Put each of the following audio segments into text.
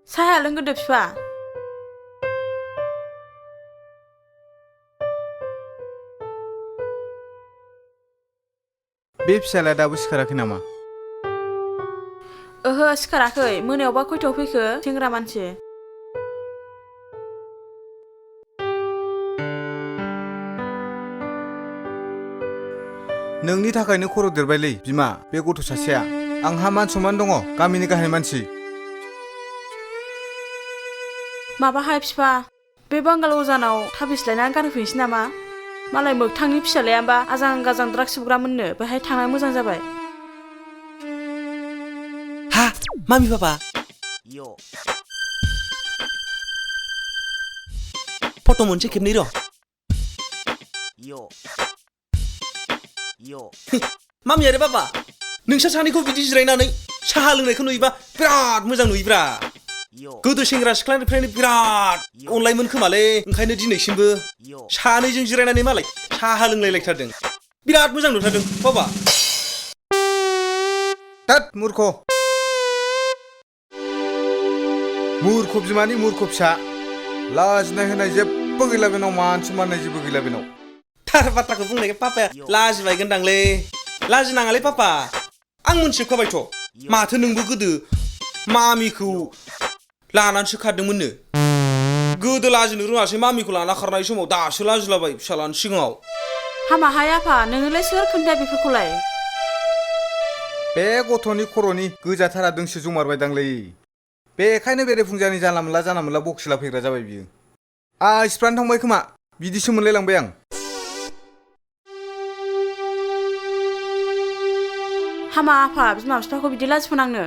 साहा लोंगोदो बिफा बे फिसालाया दाबो सिखाराखै नामा? ओहो सिखाराखै मोनायावबा खयथायाव फैखो सेंग्रा मानसि नोंनि थाखायनो खर' देरबायलै बिमा बे गथ' सासेया आंहा मान सनमान दङ गामिनि गाहाय मानसि माबाहाय बिफा बे बांगाल अजानाव थाबिस लायनानै गारहोफैनोसै नामा मालाय मोगथांनि फिसालायाबा आजां गाजां द्राग्स सोबग्रामोननो बेहाय थांना मोजां जाबाय हा मामि पापा फट' मोनसे खेबनै र' मामि आरो पापा नोंसोर सानैखौ बिदि जिरायनानै साहा लोंनायखौ नुयोबा बिराद मोजां नुयोब्रा गोदो सेंग्रा सिख्लानिफ्रायनो बिराद अनलायोमोन खोमालै ओंखायनो दिनैसिमबो सानैजों जिरायनानै मालाय साहा लोंलायलायथारदों बिराद मोजां नुथारदों पापा तात मूर्ख बिमानि मूर्ख फिसा लाजिनाय होनाय जेबो गैला बेनाव मान सनमाननाय जेबो गैला बेनाव थार बाथ्राखौ बुंनायखाय पापाया लाजिबायगोनदांलै लाजिनाङालै पापा आं मोनथिजोबखाबायथ' माथो नोंबो गोदो मामिखौ लानानैसो खारदोंमोननो गोदो लाजिनो रोङासै मामिखौ लाना खारनाय समाव दासो लाजिलाबाय फिसालानि सिगाङाव हामाहाय आफा नोंनोलाय सोर खोन्थाया बेफोरखौलाय बे गथ'नि खर'नि गोजाथारा दोंसे जमारबायदांलै बेखायनो बेरेफुंजानि जानला मोनला बक्सिला फैग्रा जाबाय बियो आइसफ्रानो थांबाय खोमा बिदिसो मोनलायलांबाय आं हामा आफा बिमा बिफाखौ बिदि लाजि फोनांनो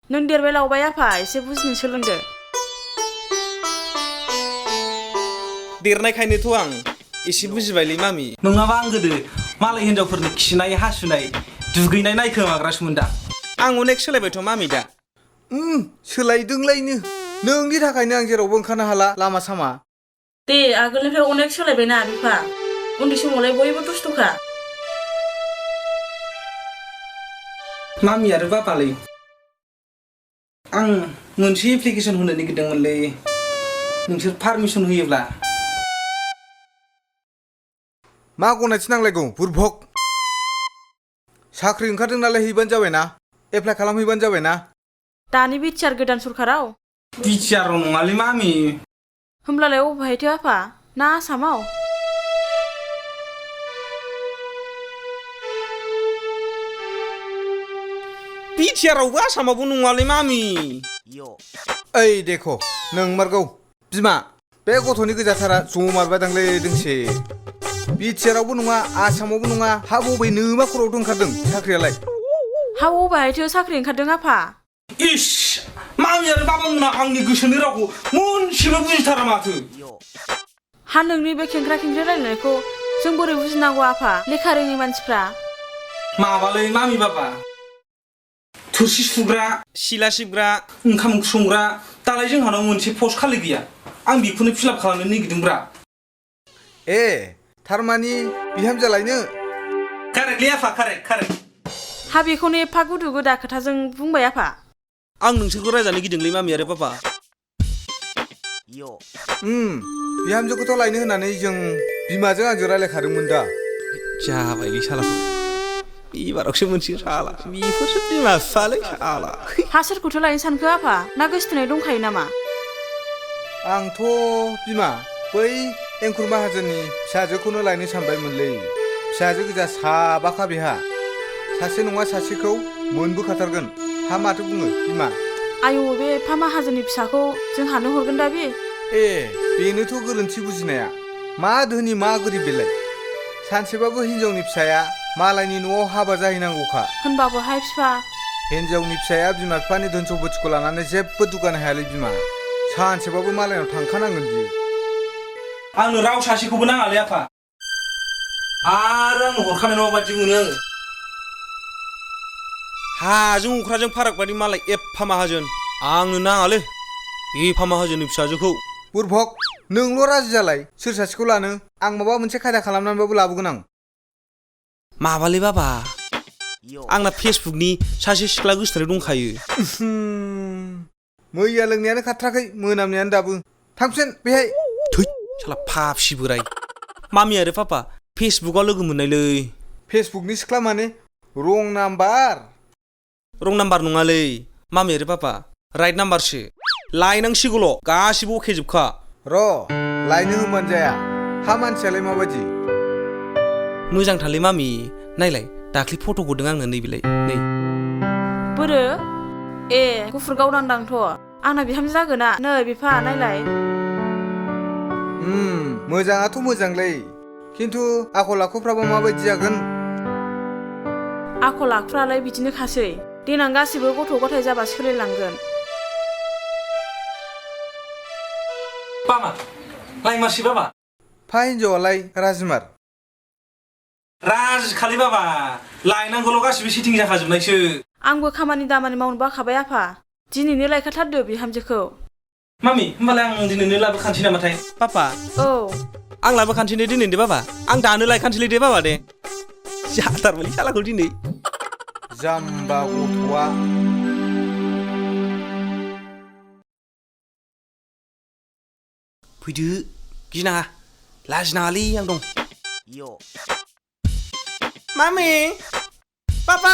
नों देरबाय लावबाय आफा एसे बुजिनो सोलोंदो देरनायखायनोथ' आं एसे बुजिबायलै मामि नङाबा आं गोदो मालाय हिनजावफोरनि खिनाय हासुनाय दुगैनाय नायखोमाग्रासोमोन दा आं अनेक सोलायबायथ' मामि दा सोलायदोंलायनो नोंनि थाखायनो आं जेरावबो ओंखारनो हाला लामा सामा दे आगोलनिफ्राय अनेक सोलायबायना बिफा उन्दै समावलाय बयबो दुस्थ'खा मामि आरो बाबालै आं मोनसे एप्लिकेसन होनो नागिरदोंमोनलै नोंसोर पारमिसन होयोब्ला मा गनायथि नांलायगौ बुरभक साख्रि ओंखारदों नालाय हैबानो जाबायना एप्लाइ खालामहैबानो जाबायना दानि बिटिआर गोदान सरखाराव बिटिआर नङालै मामि होमब्लालाय अबहायथो आफा ना आसामाव बिटिआरावबो आसामावबो नङालै मामि ओइ देख नोंमारगौ बिमा बे गथ'नि गोजाथारा जमारबायदांलै दोंसे बिटिआरावबो नङा आसामावबो नङा हा बबे नोमा खर'आवथ' ओंखारदों साख्रियालाय हा अबहायथो साख्रि ओंखारदों आफा इस मामि आरो बाबामोना आंनि गोसोनि रावखौ मोनसेबो बुजिथारा माथो हा नोंनि बे खेंख्रा खेंख्रि रायलायनायखौ जों बोरै बुजिनांगौ आफा लेखा रोङि मानसिफ्रा माबालै मामि बाबा थोरसि सुग्रा सिला सिबग्रा ओंखाम ओंख्रि संग्रा दालाय जोंहानाव मोनसे पस्ट खालि गैया आं बेखौनो फिलाप खालामनो नागिरदोंब्रा ए थारमानि बिहामजोलायनो कारेक्टलै आफा कारेक्ट हा बेखौनो एफा गुदु गोदा खोथाजों बुंबाय आफा आं नोंसोरखौ रायजानो गिदोंलै मामि आरो पापा बिहामजोखौथ' लायनो होननानै जों बिमाजों आंजों रायलायखादोंमोन दा जाबायलै सालाखौ एबारावसो मोनसिगोन साला बेफोरसो बिमा बिफालै साला हा सोरखौथो लायनो सानखो आफा ना गोसथोनाय दंखायो नामा आंथ' बिमा बै एंखुर माहाजोननि फिसाजोखौनो लायनो सानबायमोनलै फिसाजो गोजा साबाखा बेहा सासे नङा सासेखौ मोनबोखाथारगोन हा माथो बुङो बिमा आयौ बे एफा माहाजोननि फिसाखौ जोंहानो हरगोन दा बे ए बेनोथ' गोरोन्थि बुजिनाया मा धोनि मा गोरिब बेलाय सानसेबाबो हिनजावनि फिसाया मालायनि न'आव हाबा जाहैनांगौखा होनबाबोहाय फिफा हिनजावनि फिसाया बिमा बिफानि धोन सम्पथिखौ लानानै जेबो दुगानो हायालै बिमा सानसेबाबो मालायनाव थांखानांगोन बियो आंनो राव सासेखौबो नाङालै आफा आरो आंनो हरखानाय नङा बायदि मोनो आङो हाजों अख्राजों फाराग बादि मालाय एफा माहाजोन आंनो नाङालै एफा माहाजोननि फिसाजोखौ बुरभक नोंल' राजि जालाय सोर सासेखौ लानो आं माबा मोनसे खायदा खालामनानैबाबो लाबोगोन आं माबालै बाबा आंना फेसबुकनि सासे सिख्ला गोसोथोनाय दंखायो मैया लोंनायानो खाथ्राखै मोनामनायानो दाबो थांफिन बेहाय थै साला फाफि बोराय मामि आरो पापा फेसबुकाव लोगो मोननायलै फेसबुकनि सिख्ला माने रं रं नाम्बार नङालै मामि आरो पापा राइट नाम्बारसो लायनांसिगौल' गासिबो अके जोबखा र' लायनो होनबानो जाया हा मानसियालाय माबायदि मोजांथारलै मामि नायलाय दाख्लि फट' हरदों आंनो नैबेलाय नै बोरो ए गुफुर गावदांदांथ' आंना बिहामजो जागोना नै बिफा नायलाय मोजाङाथ' मोजांलै खिन्थु आखल आखुफ्राबा माबायदि जागोन आखल आखुफ्रालाय बिदिनोखासै देनां गासिबो गथ' गथाय जाबा सोलिलांगोन बाबा लायमारसै बाबा फा हिनजावालाय राजिमार राजिखालै बाबा लायनांगौल' गासिबो सेटिं जाखाजोबनायसो आंबो खामानि दामानि मावनो बाखाबाय आफा दिनैनो लायखाथारदो बिहामजोखौ मामि होमबालाय आं दिनैनो लाबोखानोसै नामाथाय पापा औ आं लाबोखानोसै दे दिनै दे बाबा आं दानो लायखानोसैलै दे बाबा दे जाथारबायलै सालाखौ दिनै जाम्बा गथ'आ फैदो गिनाङा लाजिनाङालै आं दं मामि पापा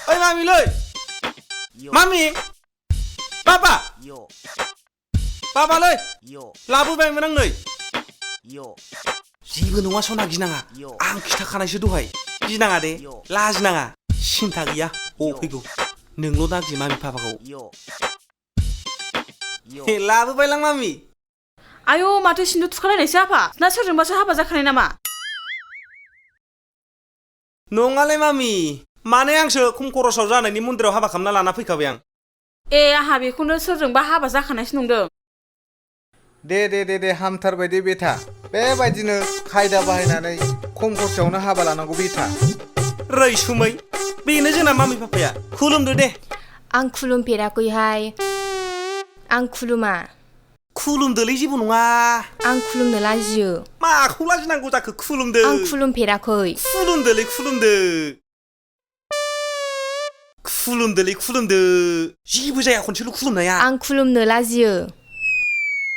ओइ मामिलै मामि पापा पापालै लाबोबायमोन आं नै जेबो नङा सना गिनाङा आं खिथाखानायसो दहाय गिनाङा दे लाजिनाङा सिन्था गैया फैगौ नोंल' दागि मामि पापाखौ लाबोबायलां मामि आयौ माथो सिन्दुर थुखालायनायसो आफा ना सोरजोंबासो हाबा जाखानाय नामा नङालै मामि माने आंसो खम खरसाव जानायनि मन्दिराव हाबा खालामना लाना फैखाबाय आं ए आंहा बेखौनो सोरजोंबा हाबा जाखानायसो नंदों दे हामथारबाय दे बेथा बेबायदिनो खायदा बाहायनानै खम खरसायावनो हाबा लानांगौ बेथा रैसुमै बेनो जोंना मामि पापाया खुलुमदो दे आं खुलुमफेराखैहाय आं खुलुमा खुलुमदोलै जेबो नङा आं खुलुमनो लाजियो माखौ लाजिनांगौ जाखो खुलुमदो आं खुलुमफेराखै खुलुमदोलै खुलुमदो जेबो जाया खनसेल' खुलुमनाया आं खुलुमनो लाजियो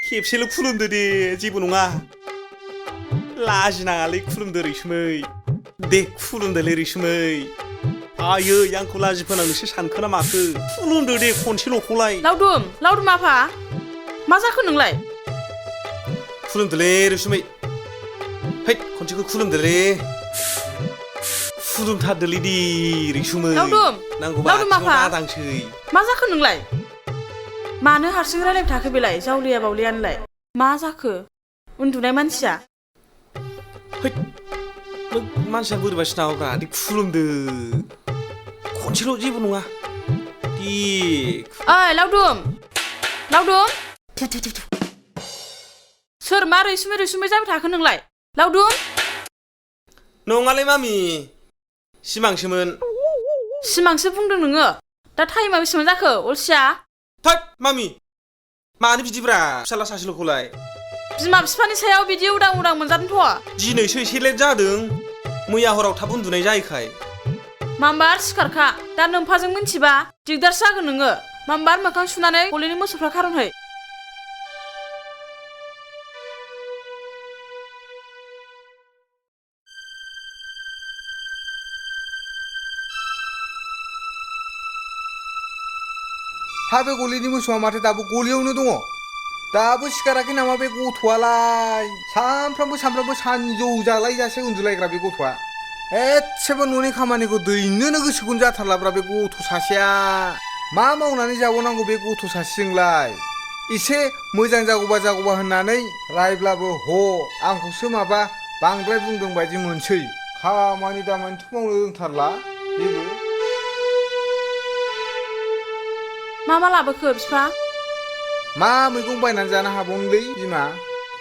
खेबसेल' खुलुमदो दे जेबो नङा लाजिनाङालै खुलुमदो रैसुमै दे खुलुमदोलै रैसुमै आयै आंखौ लाजि फोनांनोसो सानखो ना माखो खुलुमदो दे खनसेल'खौलाय लावदुम आफा मा जाखो नोंलाय खुलुमदोलै रैसुमै है खनसेखौ खुलुमदोलै खुलुमथारदोलै दे रैसुमै नांगौबा आथिङाव दादांसै मा जाखो नोंलाय मानो हारसिं रायलायबाय थाखो बेलाय जावलिया बावलियानोलाय मा जाखो उन्दुनाय मानसिया मानसिया बोरैबासो नामाब्रा दे खुलुमदो खनसेल' जेबो नङा दे ओइ लावदुम सोर मा रैसुमै जाबाय थाखो नोंलाय लावदुम नङालै मामि सिमांसो बुंदों नोङो दा टाइमा बेसेबां जाखो अलसिया थोद मामि मानो बिदिब्रा फिसाला सासेल'खौलाय बिमा बिफानि सायाव बिदि उदां मोनजादोंथ' दिनैसो एसे लेट जादों मैया हराव थाब उन्दुनाय जायैखाय माम्बार सिखारखा दा नोमफाजों मिन्थिबा दिगदारसो जागोन नोङो माम्बार मोखां सुनानै गलिनि मोसौफ्रा खारनहै हा बे गलिनि मोसौआ माथो दाबो गलियावनो दङ दाबो सिखाराखै नामा बे गथ'आलाय सानफ्रामबो सानजौ जालायजासे उन्दुलायग्रा बे गथ'आ एसेबो न'नि खामानिखौ दैनोनो गोसोखौनो जाथारलाब्रा बे गथ' सासेया मा मावनानै जाबावनांगौ बे गथ' सासेजोंलाय एसे मोजां जागौबा होननानै रायब्लाबो आंखौसो माबा बांद्राय बुंदों बायदि मोनसै खामानि दामानिथ' मावनो रोंथारला बेबो मा लाबोखो बिफा मा मैगं बायनानै जानो हाबावनोलै बिमा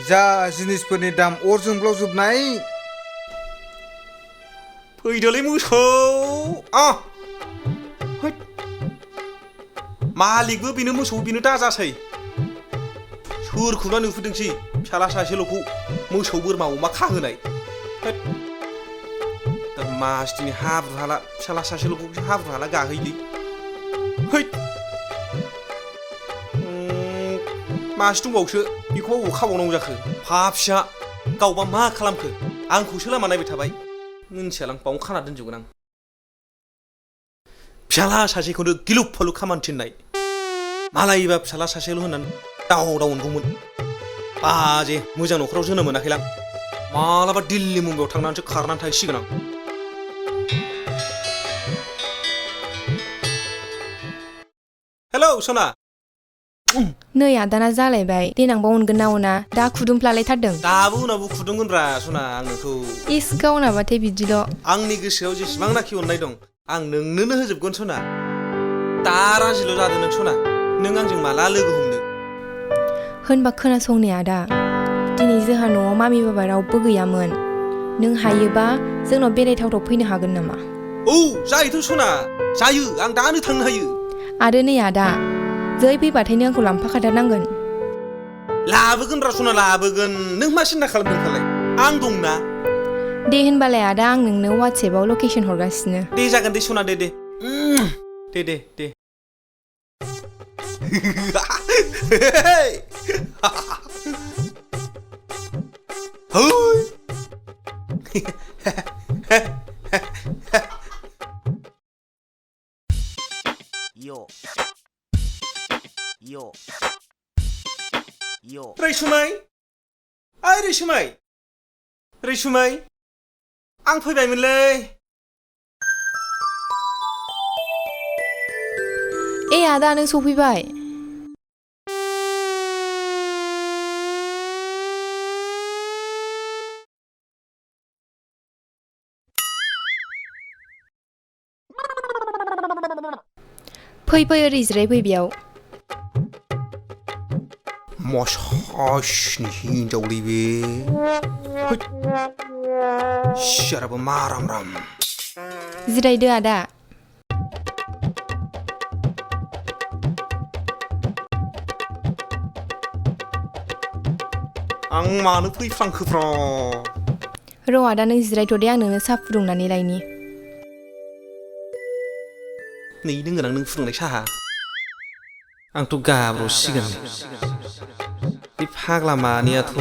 जा जिनिसफोरनि दाम अर जोंब्लावजोबनाय फैदोलै मोसौ मालिकबो बेनो मोसौ बेनो दाजासै सोरखौना नुफुदोंसै फिसाला सासेल'खौ मोसौ बोरमा अमा खाहोनाय दा मासदिनि हाब्रु हाला फिसाला सासेल'खौ हाब्रु हाला गाहैलै मासे दंबावसो बेखौ अबाव खाबावनांगौ जाखो फाफिया गावबा मा खालामखो आंखौसो लामा नायबाय थाबाय मिन्थियालां बावनो खाना दोनजोबगोन आं फिसाला सासेखौनो गिलु फालु खामानि थिननाय मालायबा फिसाला सासेल' होननानै दाव मोनगौमोन बाजे मोजां न'खराव जोनोम मोनाखैलां मालाबा दिल्ली मुम्बाइआव थांनानैसो खारनानै थाहैसिगोन आं हेलौ सना नै आदाना जालायबाय देनांबा अनगोन ना अना दा खुदुमफ्लालायथारदों दाबो उनावबो खुदुमगोनब्रा सना आं नोंखौ इस गावनाबाथाय बिदिल' आंनि गोसोआव जेसेबांनाखि अननाय दं आं नोंनोनो होजोबगोन सना दा राजिल' जादों नों सना नों आंजों माला लोगो हमनो होनबा खोनासंनाय आदा दिनै जोंहा न'आव मामि बाबा रावबो गैयामोन नों हायोबा जोंनाव बेरायथावथाव फैनो हागोन नामा औ जायोथ' सना जायो आं दानो थांनो हायो आरो नै आदा जै फैबाथाय नों आंखौ लांफाखाथारनांगोन लाबोगोन सना लाबोगोन नों मा सिन्था खालामदों खालाय आं दंना दे होनबालाय आदा आं नोंनो वाट्सएपाव लकेसन हरगासिनो दे जागोन दे सना दे दे रैसुमै आं फैबायमोनलै ए आदा नों सफैबाय फै ओरै जिरायफै बेयाव मसासनि हिनजावलै बे सियाराबो मा राम जिरायदो आदा आं मानो फैफ्रांखोफ्रा र' आदा नों जिरायथ' दे आं नोंनो साहा फुदुंनानै लायनि नै लोंगोन आं नों फुदुंनाय साहा आंथ' गाब्र'सिगोन बे फाग्ला मानैयाथ'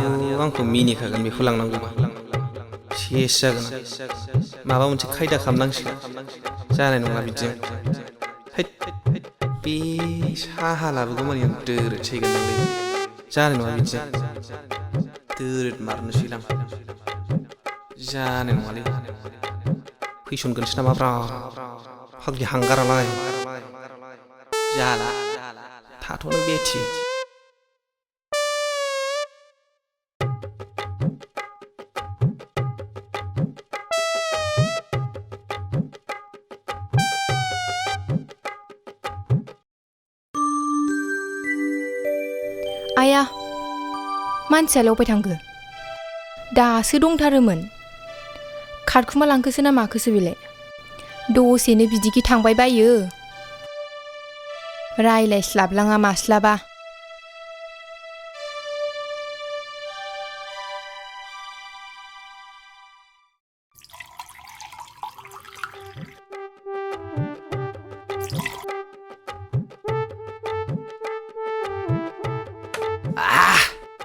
आंखौ मिनिखागोन बेखौ लांनांगौबा सेस जागोन माबा मोनसे खायदा खालामनांसिगोन जानाय नङा बिदिजों बे साहा लाबोगौ मानि आं दोरोद सैगोन नोंलै जानाय नङा बिदिजों दोरोद मारनोसैलां जानाय नङालै फैसनगोनसो नामा ब्रा फाग्लि हांगारालाय जाला थाथ'नो बेथि आया मानसियालाय अबाय थांखो दासो दंथारोमोन खारखुमा लांखोसो ना माखोसो बेलाय दसेनो बिदिखि थांबाय बायो रायलायस्लाबलाङा मास्लाबा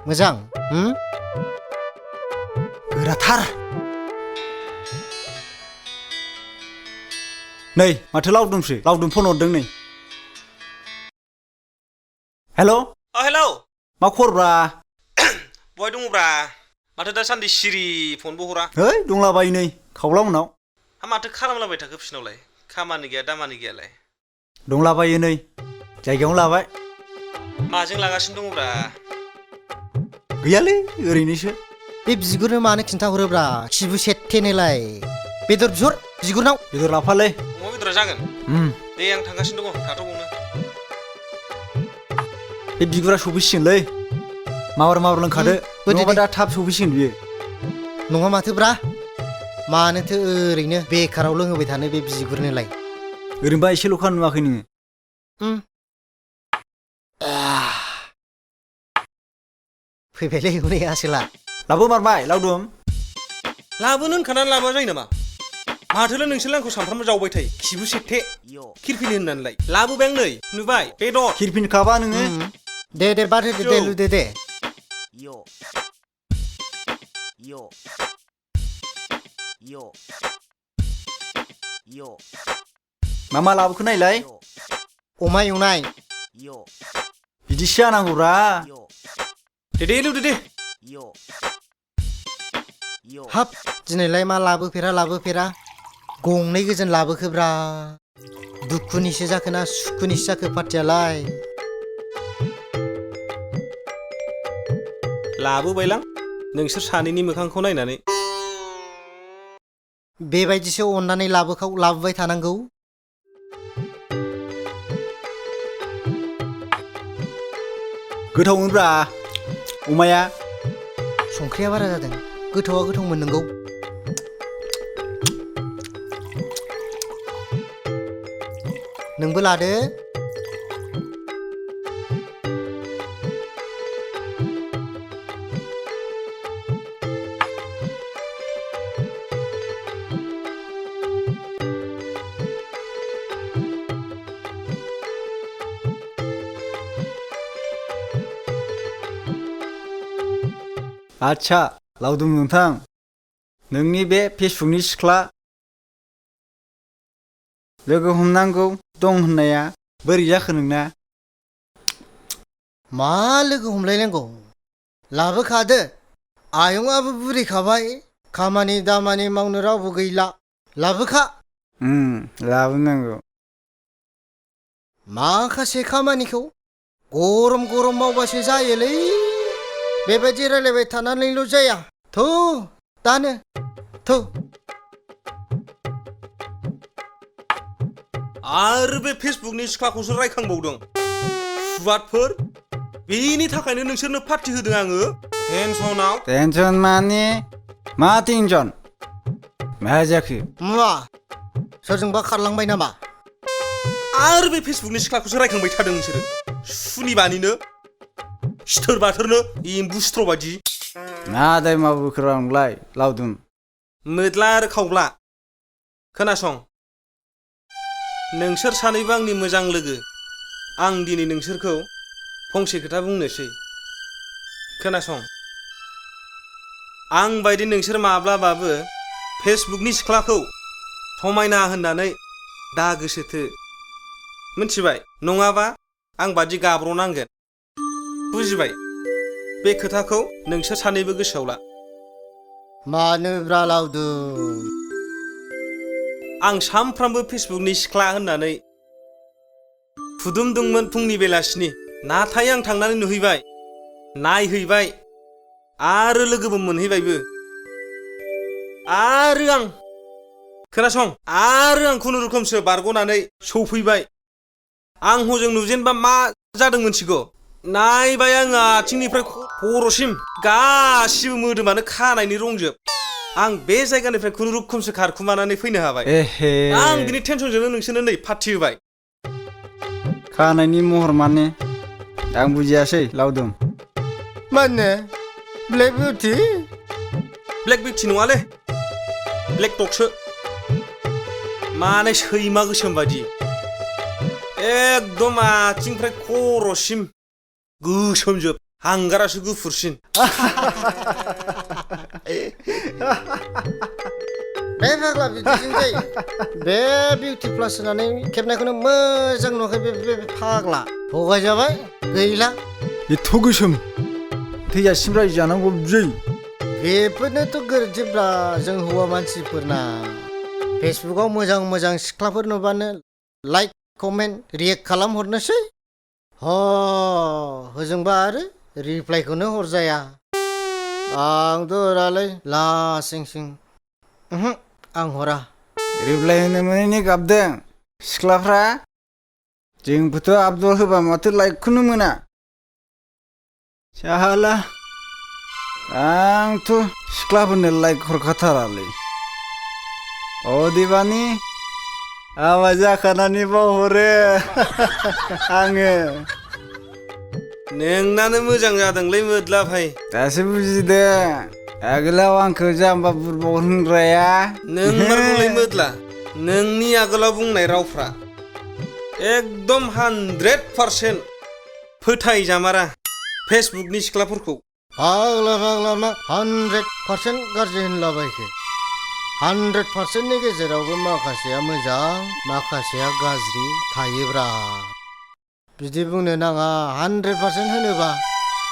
मोजां गोराथार नै माथो लावदुमसो लावदुम फन हरदों नै हेल' हेलौ मा खबरब्रा बहाय दङब्रा माथो दासान्दि सिरि फनबो हरा है दंलाबायो नै खावला उनाव हा माथो खालामलाबाय थाखो बिसिनावलाय खामानि गैया दामानि गैयालाय दंलाबायो नै जायगायावनो लाबाय माजों लागासिनो दङब्रा गैयालै ओरैनोसो बे बिगुरनो मानो खिन्थाहरोब्रा खिबु सेथेनोलाय बेदर बिहर बिगुरनाव बेदर लाफालै अमा बेदरा जागोन दे आं थांगासिनो दङ थाथ'बावनो बे बिगुरा सफैसिगोनलै माबार लोंखादो नङाबा दा थाब सफैसिगोन बियो नङा माथोब्रा मानोथो ओरैनो बेखाराव लोंहोबाय थानो बे बिगुरनोलाय ओरैनोबा एसेल'खा नुवाखै नोङो फैबायलै हनै आसोला लाबो मारबाय लावदुम लाबोनो होनखानानै लाबोआ जायो नामा माथोलाय नोंसोरलाय आंखौ सानफ्रामबो जावबाय थायो खिबु सेथे खिरफिनि होननानैलाय लाबोबाय आं नै नुबाय बेदर खिरफिनखाबा नोङो दे बाद होदो दे लुदो दे मा लाबोखो नायलाय अमा एवनाय बिदिसो जानांगौब्रा दे लुदो दे हाब दिनैलाय मा लाबोफेरा गंनै गोजोन लाबोखोब्रा दुखुनिसो जाखोना सुखुनिसो जाखो पार्टियालाय लाबोबायलां नोंसोर सानैनि मोखांखौ नायनानै बेबायदिसो अननानै लाबोबाय थानांगौ गोथावमोनब्रा अमाया संख्रिया बारा जादों गोथावमोन नोंगौ नोंबो लादो आच्छा लावदुम नोंथां नोंनि बे फेसबुकनि सिख्ला लोगो हमनांगौ दं होननाया बोरै जाखो नोंना मा लोगो हमलायनांगौ लाबोखादो आयंआबो बुरैखाबाय खामानि दामानि मावनो रावबो गैला लाबोखा लाबोनांगौ माखासे खामानिखौ गरम मावबासो जायोलै बेबायदि रायलायबाय थानानैल' जाया दानो आरो बे फेसबुकनि सिख्लाखौसो रायखांबावदों सुवादफोर बेनि थाखायनो नोंसोरनो पार्टि होदों आङो टेनसन माने मा टेनसन मा जाखो मा सोरजोंबा खारलांबाय नामा आरो बे फेसबुकनि सिख्लाखौसो रायखांबाय थादों नोंसोरो सुनिबानिनो सिथोर बाथोरनो एम्बु सिथ्र' बायदि मा दाय मावबोखोरा नोंलाय लावदुम मोद्ला आरो खावब्ला खोनासं नोंसोर सानैबो आंनि मोजां लोगो आं दिनै नोंसोरखौ फंसे खोथा बुंनोसै खोनासं आं बायदि नोंसोर माब्लाबाबो फेसबुकनि सिख्लाखौ समायना होननानै दा गोसोथो मिथिबाय नङाबा आं बादि गाब्र'नांगोन बुजिबाय बे खोथाखौ नोंसोर सानैबो गोसोआव ला मानोब्रा लावदुम आं सामफ्रामबो फेसबुकनि सिख्ला होननानै फुदुमदोंमोन फुंनि बेलासिनि नाथाय आं थांनानै नुहैबाय नायहैबाय आरो लोगोबो मोनहैबायबो आरो आं खोनासं आरो आं खुनुरुखुमसो बारग'नानै सौफैबाय आं हजों नुजेनबा मा जादों मोनथिगौ नायबाय आङो आथिंनिफ्राय खर'सिम गासिबो मोदोमानो खानायनि रंजोब आं बे जायगानिफ्राय खुनुरुखुमसो खारखुमानानै फैनो हाबाय आं बिनि टेनसनजोंनो नोंसोरनो नै पार्टि होबाय खानायनि महर माने आं बुजियासै लावदुम माने ब्लेक बिउटि नङालै ब्लेक डगसो माने सैमा गोसोम बायदि एकदम आथिंनिफ्राय खर'सिम गोसोमजोब हांगारासो गुफुरसिन बे फाग्ला बिदिजों जायो बे बिउटि प्लास होनानै खेबनायखौनो मोजां नुवाखै बे फाग्ला थगायजाबाय गैला एथ' गोसोम थैजासिम रायजो जानांगौ बिदै बेफोरनोथ' गोरोन्थिब्रा जों हौवा मानसिफोरना फेसबुकाव मोजां मोजां सिख्लाफोर नुबानो लाइक कमेन्ट रियेक्ट खालामहरनोसै होजोंबा आरो रिप्लाइखौनो हरजाया आंथ' हरालै लासिं सिं आं हरा रिप्लाइ होनो मोनैनि गाबदों सिख्लाफ्रा जोंबोथ' आपल'ड होबा माथो लाइकखौनो मोना साला आंथ' सिख्लाफोरनो लाइक हरखाथारालै अदेबानि हाबा जाखानानैबो हरो आङो नोंनानो मोजां जादोंलै मोद्ला भाई दासो बुजिदों आगोलाव आंखौ जाम्बा बुरबाव होनग्राया नों मारगौलै मोद्ला नोंनि आगोलाव बुंनाय रावफ्रा एकदम 100% फोथायजामारा फेसबुकनि सिख्लाफोरखौ फाग्ला मा 100% गाज्रि होनलाबायखो 100%नि गेजेरावबो माखासेया मोजां माखासेया गाज्रि थायोब्रा बिदि बुंनो नाङा 100% होनोबा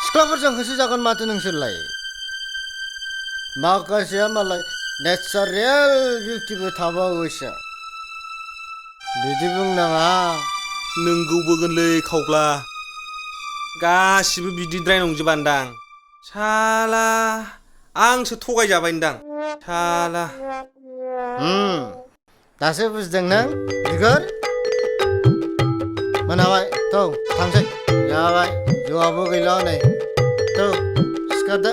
सिख्लाफोरजों होसोजागोन माथो नोंसोरलाय माखासेया मालाय नेचारेल बिउटिबो थाबावोसो बिदि बुंनाङा नोंगौबोगोनलै खावब्ला गासिबो बिदिद्राय नंजोबान्दां साला आंसो थगायजाबायनदां साला दासो बुजिदों नों बिगुर मोनाबाय थौ थांसै जाबाय जौआबो गैला नै थौ सिखारदो